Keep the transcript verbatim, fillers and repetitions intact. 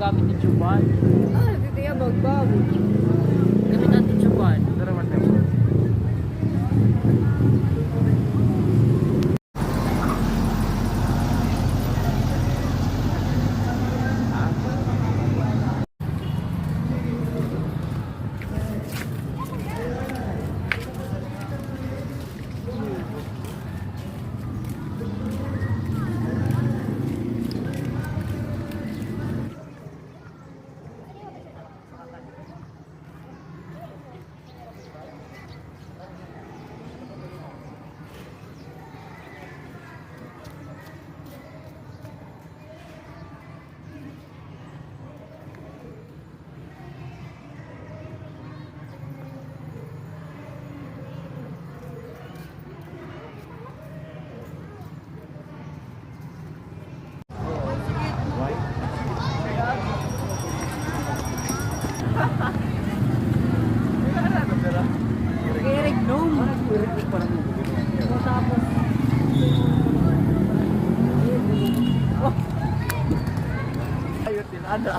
Gamit ni Chuban. Ah, dito yung bagbaw. Gamit ang Chuban. Dara man ka. Eric Bloom. Tapos, oh. Ayun din, ano?